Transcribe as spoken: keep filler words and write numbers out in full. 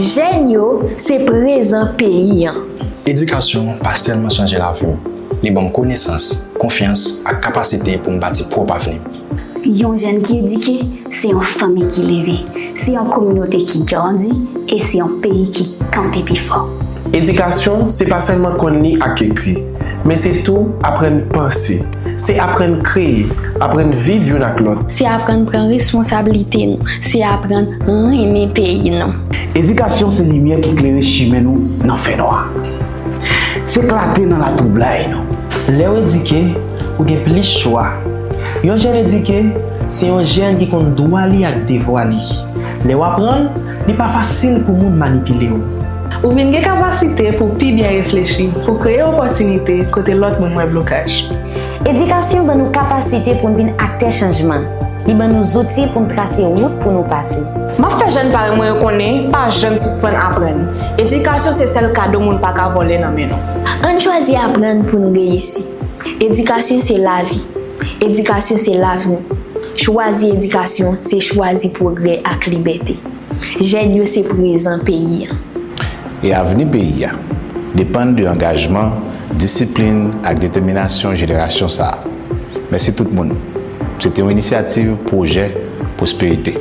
Jèn yo se prezan peyi an. Edikasyon pa sèlman chanje lavi m, li ban m konesans, konfyans ak kapasite pou m bati pwòp avni m. Yon jèn ki edike, se yon fanmi ki leve, se yon kominote ki grandi e se yon peyi ki kanpe pi fò. Edikasyon se pa sèlman konn li ak ekri, men se tou aprann panse. Se aprann kreye, aprann viv youn ak lòt. Se aprann pran responsablite nou, se aprann renmen peyi nou. Edikasyon se limyè ki klere chimen nou nan fènwa. Se klate nan latwoublay nou. Lè w edike, ou gen plis chwa. Yon jèn edike, se yon jèn ki konn dwa li ak devwa li. Lè w aprann, li pa fasil pou moun manipile w. Ou vin gen kapasite pou w pi byen reflechi, pou w kreye opòtinite kote lòt moun wè blokaj. Edikasyon ban nou kapasite pou n vin aktè chanjman. Li ban nou zouti pou n trase wout pou nou pase. M ap fè jèn parèy mwen yo konnen pa janm sispann aprann. Edikasyon se sèl kado moun pa ka vòlè nan men nou. Ann chwazi aprann pou n reyisi. Edikasyon se lavi. Edikasyon se lavni. Chwazi edikasyon se chwazi pwogrè ak libète. Jèn yo se prezan peyi an. E avni peyi a depann de angajman, disiplin ak detèminasyon jenerasyon sa a. Mèsi tout moun. Se te yon inisyativ Pwojè Pwosperite.